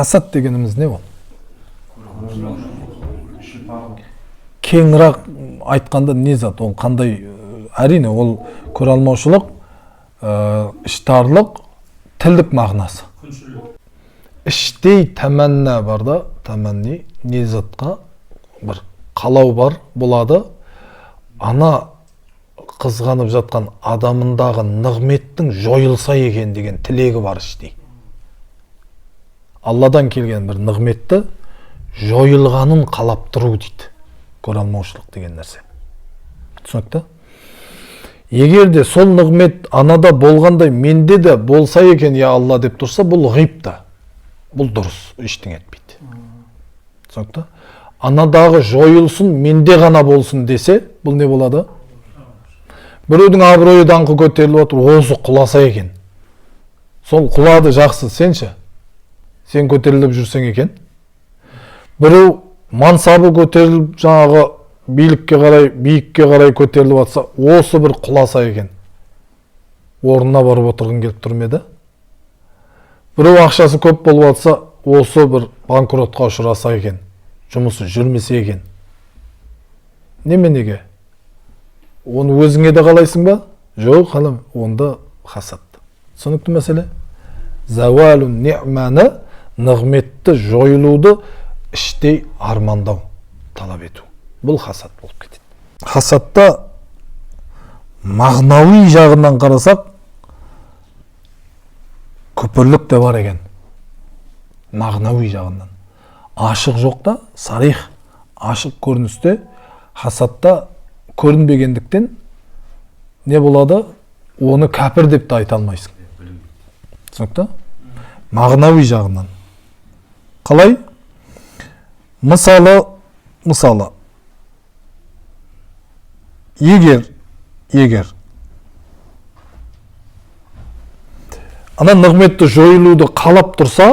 Хасад дегеніміз не ол? Кеңірақ айтқанда не зат? Ол қандай? Әрине, ол көре алмаушылық, іштарлық, тілдік мағынасы. Іштей тәмәнна бар да, тәмәнни не затқа бір қалау бар болады. Ана қызғанып жатқан адамындағы нығметтің жойылса екен деген тілегі бар іштей. Алладан келген бір нығметті жойылғанын қалап тұру дейді. Көре алмаушылық деген нәрсе. Түсінікті? Егер де сол нығмет анада болғандай менде де болса екен, я Алла деп тұрса, бұл ғип та. Бұл дұрыс, ештеңе етпейді. Түсінікті? Анадағы жойылсын, менде ғана болсын десе, бұл не болады? Біреудің абыройы даңқы көтеріліп отыр, осы құласа екен. Сол құлады, жақсы, сен ше? Сен көтеріліп жүрсең екен. Біреу мансабы көтеріліп, жаңағы билікке қарай, биікке қарай көтеріліп атса, осы бір құласа екен. Орнына барып отырғың келіп тұр ма еді? Біреу ақшасы көп болып атса, осы бір банкротқа ұшыраса екен, жұмысы жүрмесе екен. Неменеге? Оны өзіңе де қалайсың ба? Жоқ, қалам. Онда хасад. Түсінікті мәселе? Зауалу ни'маны, нығметті жойылуды іштей армандау, талап ету. Бұл хасад болып кетеді. Хасадта мағынауи жағынан қарасақ, күпірлік те бар екен. Мағынауи жағынан. Ашық жоқ та, сарих, ашық көріністе хасадта көрінбегендіктен не болады? Оны кәпір деп те айта алмайсың. Түсінікті? Мағынауи жағынан. Қалай? Мысалы, егер ана нығметті жойылуды қалап тұрса,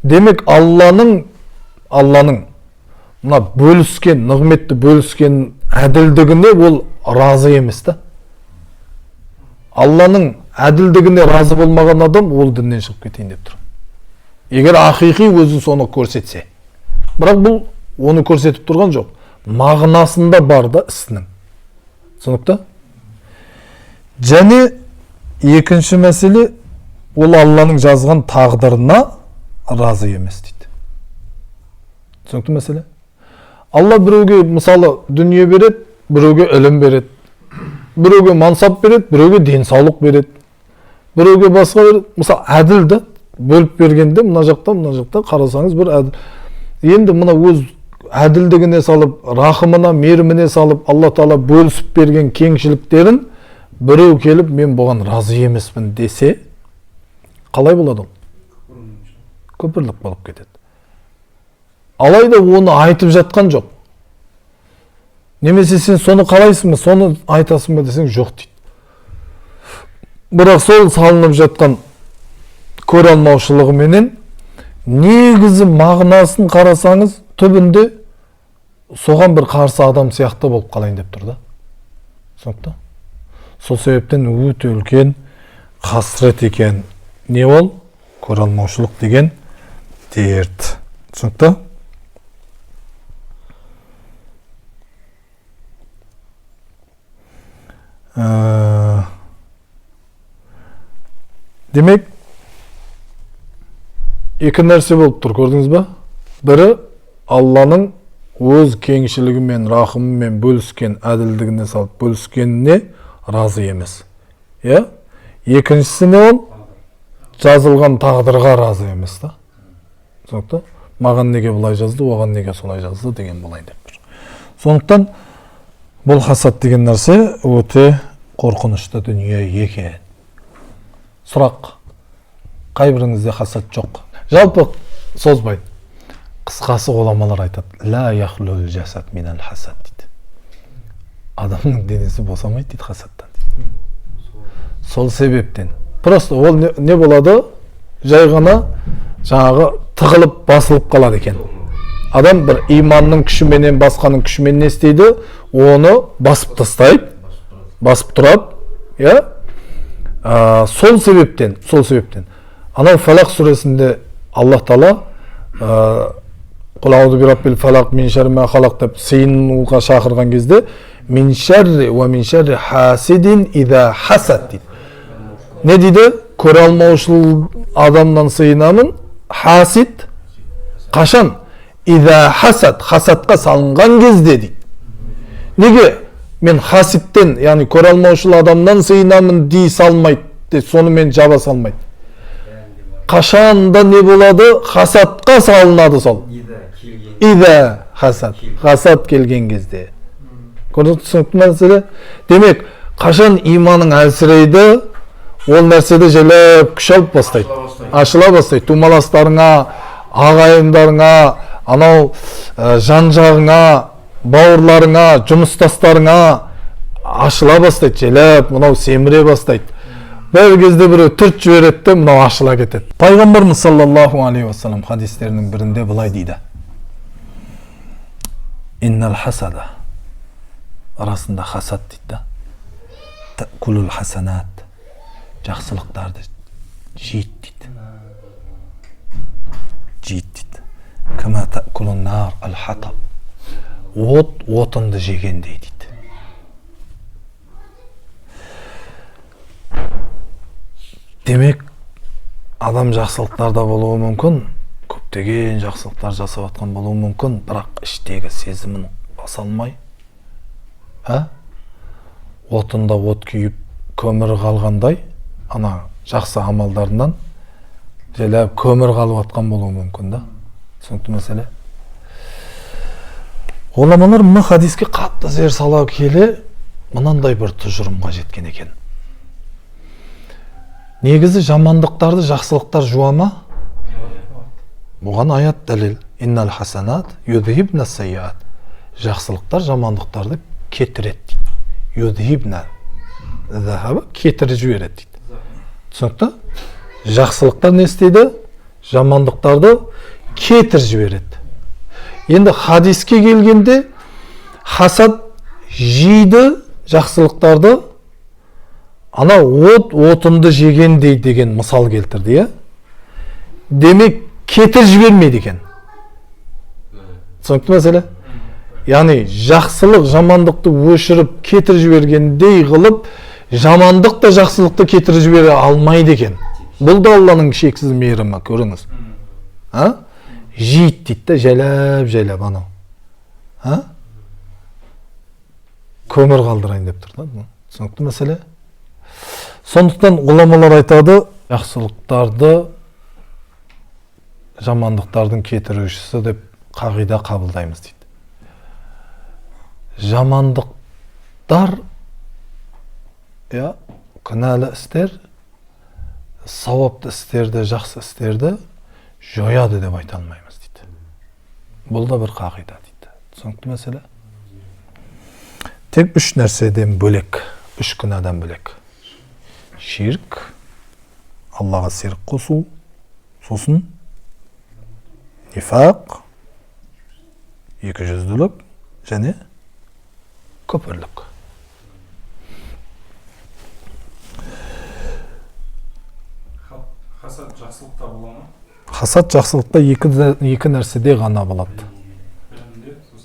демек Алланың мына бөліскен, нығметті бөліскен әділдігіне ол разы емес та. Алланың әділдігіне разы болмаған адам ол діннен шығып кетейін деп тұр. Егер ақиқи өзін соны көрсетсе. Бірақ бұл оны көрсетіп тұрған жоқ. Мағынасында бар да ісінің. Түсінікті? Және екінші мәселе, ол Алланың жазған тағдырына разы емес дейді. Түсінікті мәселе? Алла біреуге мысалы дүние береді, біреуге ілім береді, біреуге мансап береді, біреуге денсаулық береді, біреуге басқа береді. Мысалы, әділ да бөліп бергенде мына жақта, мына жақта қарасаңыз бір әділ. Енді мына өз әділдігіне салып, рахымына, мейіріміне салып, Алла Тағала бөлісіп берген кеңшіліктерін біреу келіп, мен бұған разы емеспін десе, қалай болады ол? Күпірлік болып кетеді. Алайда оны айтып жатқан жоқ. Немесе сен соны қалайсың ба, соны айтасың ба десең, жоқ дейді. Бірақ сол салынып жатқан көре алмаушылығыменен негізі мағынасын қарасаңыз, түбінде соған бір қарсы адам сияқты болып қалайын деп тұр да. Түсінікті? Сол себептен өте үлкен қасірет екен. Не ол? Көре алмаушылық деген дерт. Түсінікті? Демек, екі нәрсе болып тұр, көрдіңіз ба? Бірі Алланың өз кеңшілігімен, рахымымен бөліскен, әділдігіне салып бөліскеніне разы емес. Иә? Екіншісі не ол? Жазылған тағдырға разы емес та. Түсінікті? Маған неге бұлай жазды, оған неге солай жазды деген болайын деп тұр. Сондықтан бұл хасад деген нәрсе өте қорқынышты дүние екен. Сұрақ. Қай біріңізде хасад жоқ? Жалпы созбайын. Қысқасы ғұламалар айтады, ла яхлул жасад минал хасад дейді. Адамның денесі босамайды дейді хасадтан дейді. Сол себептен. Просто ол не болады? Жай ғана жаңағы тығылып басылып қалады екен. Адам бір иманның күшіменен, басқаның күшімен не істейді? Оны басып тастайды, басып тұрады, иә? Сол себептен. Анау Фалақ сүресінде Аллах тағала «Құл аузу би раббил фалақ мин шарри ма халақ» деп сыйынуға шақырған кезде «Мин шарри уа мин шарри хасидин иза хасад» дейді. Не дейді? Көре алмаушыл адамнан сыйынамын. Хасид қашан? Иза хасад, хасадқа салынған кезде дейді. Неге мен хасидтен, яғни көре алмаушыл адамнан сыйынамын дей салмайды, сонымен жаба салмайды. Қашанда не болады? Хасадқа салынады сол. Иза хасад, хасад келген кезде. Көрдіңіз, түсінікті мәселе? Демек, қашан иманың әлсірейді, ол нәрседе жайлап күш алып бастайды, ашыла бастайды. Тумаластарыңа, ағайындарыңа, анау жан жағыңа, бауырларыңа, жұмыстастарыңа ашыла бастайды, жайлап мынау семіре бастайды. Бір кезде біреу түрт жібереді де, мынау ашыла кетеді. Пайғамбарымыз саллаллаху алейхи уассалам хадистерінің бірінде былай дейді: Иннал хасада, арасында хасад дейді да, та'кулул хасанат, жақсылықтарды жейді дейді, жейді дейді. Кама та'кулун нар ал хатаб, от отынды жегендей дейді. Демек, адам жақсылықтарда болуы мүмкін, көптеген жақсылықтар жасап жатқан болуы мүмкін, бірақ іштегі сезімін баса алмай, отында от күйіп көмір қалғандай, ана жақсы амалдарынан жайлап көмір қалып жатқан болуы мүмкін да. Түсінікті мәселе? Ғұламалар мына хадиске қатты зер сала келе мынандай бір тұжырымға жеткен екен. Негізі жамандықтарды жақсылықтар жуа ма? Бұған аят дәлел. Иннал хасанат юдхибна сайят. Жақсылықтар жамандықтарды кетіреді дейді. Юдхибна захаба, кетіріп жібереді дейді. Түсінікті? Жақсылықтар не істейді? Жамандықтарды кетіріп жібереді. Енді хадиске келгенде хасад жейді жақсылықтарды, ана от отынды жегендей деген мысал келтірді, иә? Демек, кетіріп жібермейді екен. Түсінікті мәселе? Яғни жақсылық жамандықты өшіріп кетіріп жібергендей қылып, жамандық та жақсылықты кетіріп жібере алмайды екен. Бұл да Алланың шексіз мейірімі, көріңіз. Жейді дейді да, жайлап жайлап анау. Көмір қалдырайын деп тұр да. Түсінікті мәселе? Сондықтан ғұламалар айтады, жақсылықтарды жамандықтардың кетірушісі деп қағида қабылдаймыз дейді. Жамандықтар, күнәлі істер, сауапты істерді, жақсы істерді жояды деп айта алмаймыз дейді. Бұл да бір қағида дейді. Түсінікті мәселе? Тек үш нәрседен бөлек, үш күнәдан бөлек. Ширк, Аллаға серік қосу, сосын нифақ, екіжүзділік және күпірлік. Хасад жақсылықта бола ма? Хасад жақсылықта екі нәрседе ғана болады.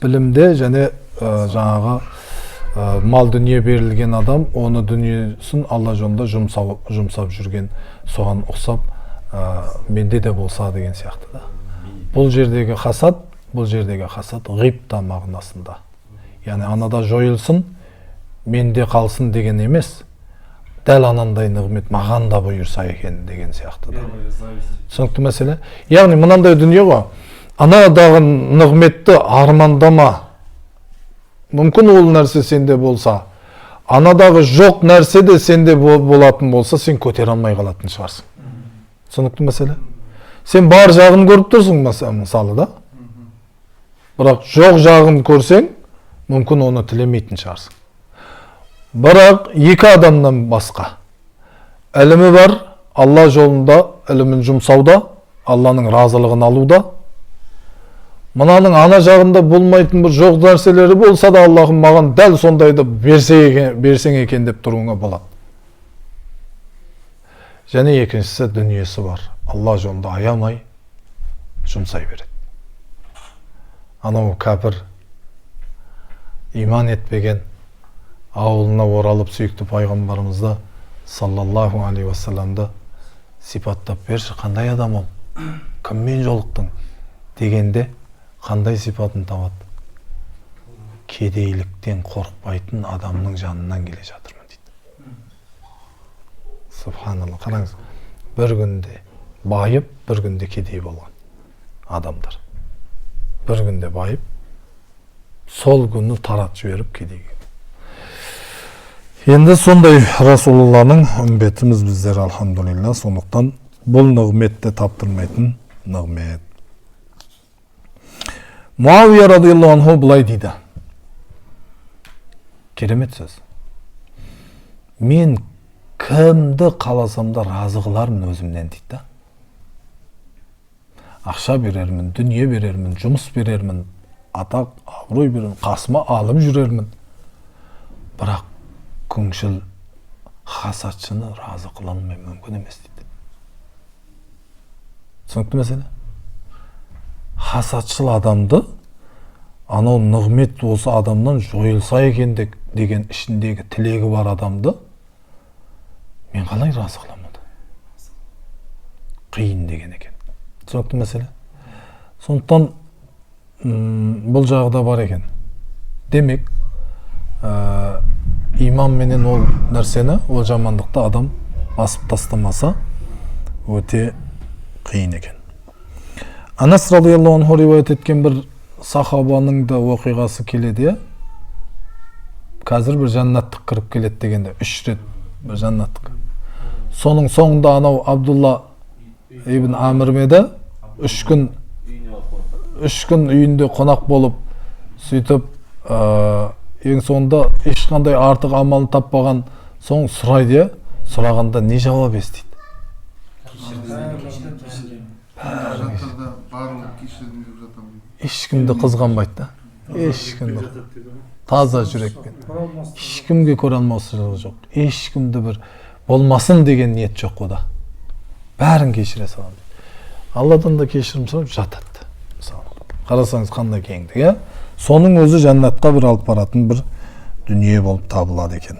Білімде және жаңағы мал дүние берілген адам, оны дүниесін Алла жолында жұмсап жүрген, соған ұқсап менде де болса деген сияқты да. Бұл жердегі хасад, бұл жердегі хасад ғибта мағынасында. Яғни анада жойылсын, менде қалсын деген емес, дәл анандай нығмет маған да бұйырса екен деген сияқты да. Түсінікті мәселе? Яғни мынандай дүние ғой, анадағы нығметті армандама. Мүмкін ол нәрсе сенде болса, анадағы жоқ нәрсе де сенде болатын болса, сен көтере алмай қалатын шығарсың. Түсінікті мәселе? Сен бар жағын көріп тұрсың мысалы да. Бірақ жоқ жағын көрсең, мүмкін оны тілемейтін шығарсың. Бірақ екі адамнан басқа ілімі бар, Алла жолында ілімін жұмсауда, Алланың разылығын алуда. Мынаның ана жағында болмайтын бір жоқ нәрселері болса да, Аллахым маған дәл сондайды берсең екен деп тұруыңа болады. Және екіншісі дүниесі бар. Алла жолында аямай Жұмсай береді. Анау кәпір, иман етпеген, ауылына оралып, сүйікті пайғамбарымызды саллаллаху алейхи уассаламды сипаттап берші, қандай адам ол, кіммен жолықтың дегенде қандай сипатын табады? Кедейліктен қорықпайтын адамның жанынан келе жатырмын дейді. Субханалла, қараңыз, бір күнде байып, бір күнде кедей болған адамдар. Бір күнде байып, сол күні таратып жіберіп кедейге. Енді сондай Расулалланың үмбетіміз біздер, алхамдулилля. Сондықтан бұл нығметті таптырмайтын нығмет. Муауия радиаллаху анху былай дейді. Керемет сөз. Мен кімді қаласам да разы қылармын өзімнен дейді да. Ақша берермін, дүние берермін, жұмыс берермін, атақ, абырой берермін, қасыма алып жүрермін. Бірақ күншіл, хасадшыны разы қыла алмай, мүмкін емес дейді. Түсінікті мәселе? Хасадшыл адамды, анау нығмет осы адамнан жойылса екен деген ішіндегі тілегі бар адамды мен қалай разы қыламын онда? Қиын деген екен. Түсінікті мәселе? Сондықтан бұл жағы да бар екен. Демек, иман менен ол нәрсені, ол жамандықты адам басып тастамаса, өте қиын екен. Анас радиаллаху анху риуаят еткен бір сахабаның да оқиғасы келеді, иә? Қазір бір жәннаттық кіріп келеді дегенде, үш рет бір жәннаттық. Соның соңында анау Абдулла ибн Амр ме еді? 3 күн үйінде қонақ болып, сөйтіп ең соңында ешқандай артық амалын таппаған соң сұрайды, иә? Сұрағанда не жауап естиді? Жатырда барлығын кешірдім деп жатамын. Ешкімді қызғанбайды да, ешкімді, таза жүрекпен, ешкімге көре алмаушылығы жоқ, ешкімді бір болмасын деген ниет жоқ ода, бәрін кешіре саламын дейді. Алладан да кешірім сұрап жатады. Мысалы, қарасаңыз, қандай кеңдік, иә? Соның өзі жәннатқа бір алып баратын бір дүние болып табылады екен.